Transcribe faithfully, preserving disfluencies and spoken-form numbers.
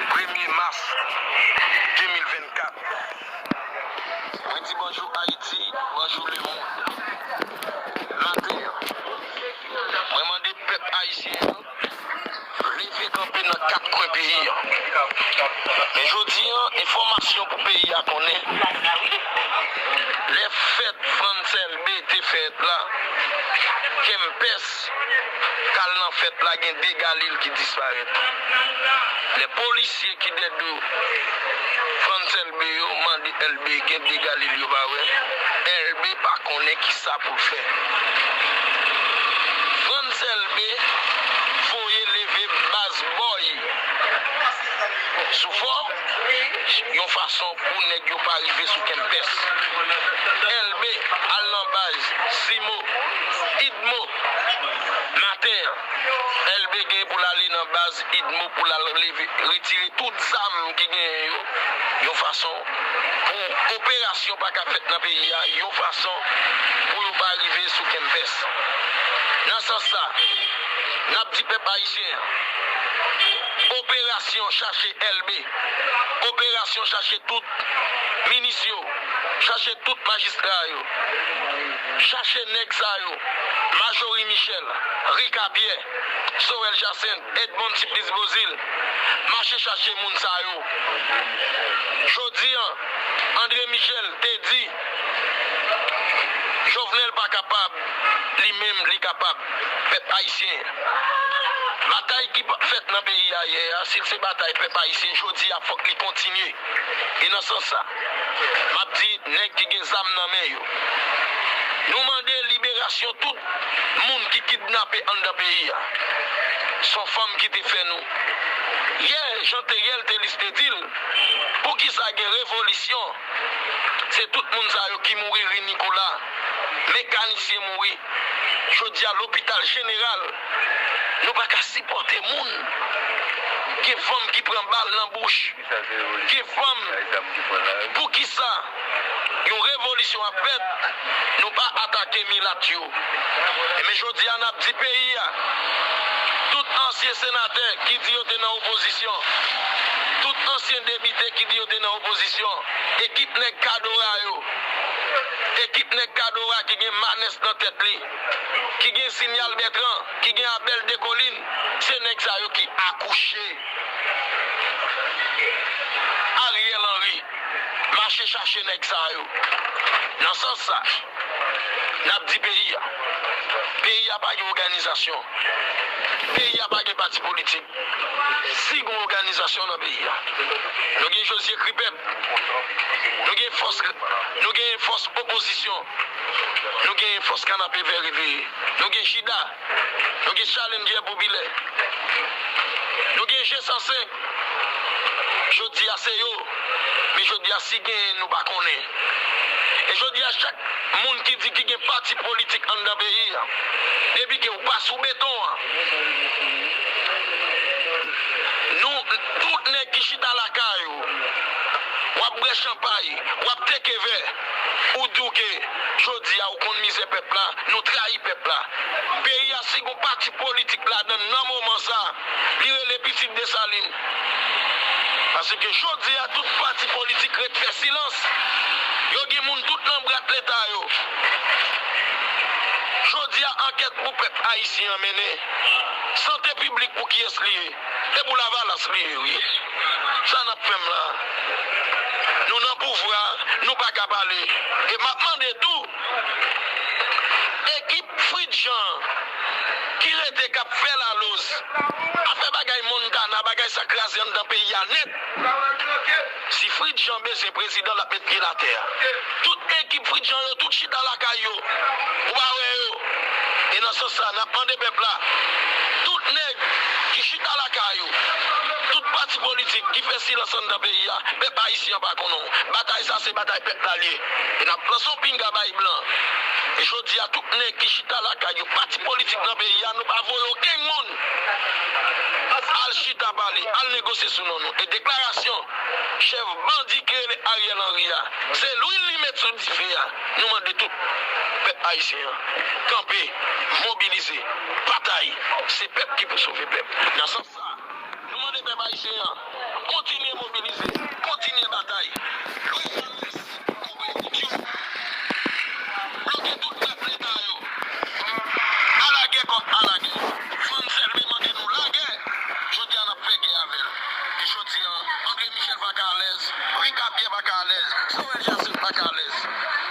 Premye mas de mil vennkat. Mwen di bonjou Ayiti, bonjou lemonn. Maten an, mwen mande pèp ayisyen an leve kanpe nan kat kwen peyi an. Men jodi an, enfòmasyon pou peyi a konnen, lè fèt Frantz Elbé te fèt la, Kempès k al nan fèt la, gen de Galil ki disparèt. Lè polisye ki dèdo Frantz Elbé yo mande Elbé gen de Galil yo pa wè, Elbé pa konnen kisa pou l fè. Frantz Elbé voye leve baz Bòy sou Fò, yon fason pou nèg yo pa rive sou Kempès. Elbé al nan baz Simo, Idmo, maten an. Elbé gen pou l ale nan baz Idmo pou l al leve, retire tout zam ki genyen yo, yon fason pou operasyon pa ka fèt nan peyi a, yon fason pou yo pa rive sou Kempès. Nan sans sa, n ap di pèp ayisyen an, operasyon chache Elbé, operasyon chache tout minis yo, chache tout majistra yo, chache nèg sa yo, Majorie Michel, Rica Pierre, Sorel Jacinthe, Edmonde Supplice Beauzile, mache chache moun sa yo. Jodi an, André Michel te di, Jovenel pa kapab, li menm li kapab. Pèp ayisyen, batay ki pa fèt nan peyi a yè a, si l se batay pèp ayisyen, jodi a fòk li kontinye. E nan sans sa, m ap di nèg ki gen zam nan men yo, nou mande liberasyon tout moun ki kidnape anndan peyi a. Se yon fanm ki te fè nou. Yè, Jean Thériel Thélice te di l, poukisa gen revolisyon? Se tout moun sa yo ki mouri, ri Nicolas, mekanisyen mouri. Jodi a, lopital jeneral, nou pa ka sipòte moun. Gen fanm ki pran bal nan bouch. Gen fanm. Poukisa yon revolisyon ap fèt, nou pa atake milat yo? Ebyen, jodi a, n ap di peyi a, tout ansyen senatè ki di yo te nan opozisyon, tout ansyen depite ki di yo te nan opozisyon, ekip nèg Kadora yo, ekip nèg Kadora ki gen Manès nan tèt li, ki gen Sinyal Bètran, ki gen Abèl Dekolin, se nèg sa yo ki akouche Ariel Henry, mache chache nèg sa yo. Nan sans sa, n ap di peyi a, peyi a pa gen òganizasyon, peyi a pa gen pati politik. Si gen òganizasyon nan peyi a, nou gen Josué Kripèp, nou gen fòs, nou gen fòs opozisyon, nou gen fòs Kanapevè Reveye, nou gen Jida, nou gen Challenger Popilè, nou gen G san senk. Jodi a se yo, men jodi a si genyen nou pa konnen. E jodi a chak moun ki di ki gen pati politik anndan peyi a, depi ke ou pa sou beton an, nou tout nèg ki chita lakay ou, w ap bwè chanpay, w ap teke vè, ou di w ke jodi a ou konn mizè pèp la, nou trayi pèp la. Peyi a si gon pati politik ladan l nan moman sa, li rele pitit Desalin. Paske jodi a tout pati politik ret fè silans. Yo gen moun tout nan brat leta yo. Jodi a ankèt pou pèp ayisyen an mennen. Sante piblik pou kiyès li ye? E pou Lavalas li ye wi. Sa n ap fè m la? Nou nan pouvwa, nou pa ka pale. E m ap mande tou, ekip Fritz Jean ki rete k ap fè laloz, ap fè bagay Montana, bagay sa kraze anndan peyi a nèt. Si Fritz Jean bezwen prezidan, l ap met pye l atè. Tout ekip Fritz Jean yo, tout chita lakay yo. Ou pa wè yo. E nan sans sa, n ap mande pèp la, tout nèg ki chita lakay yo, tout pati politik ki fè silans anndan peyi a, pèp ayisyen an pa konnen w. Batay sa se batay pèp la l ye. E n ap lanse yon pinga bay blan. E jodi a, tout nèg ki chita lakay yo, pati politik nan peyi a, nou pa voye okenn moun al chita pale, al negosye sou non nou. E deklarasyon chèf bandi ki rele Ariel Henry a, se lwil li met sou dife a. Nou mande tout pèp ayisyen an kanpe, mobilize, batay. Se pèp ki pou sove pèp. Nan sans sa, nou mande Pèp ayisyen an, kontinye mobilize, kontinye batay. Lwès a lwès, koupe wout yo, bloke tout nèf leta yo. Alagè kòm alagè. Fann Sèlve mande nou lagè. Jodi a n ap fè gè avè l. E jodi a, André Michel pa ka alèz, Rika Pierre pa ka alèz, Joël Jacinthe pa ka alèz.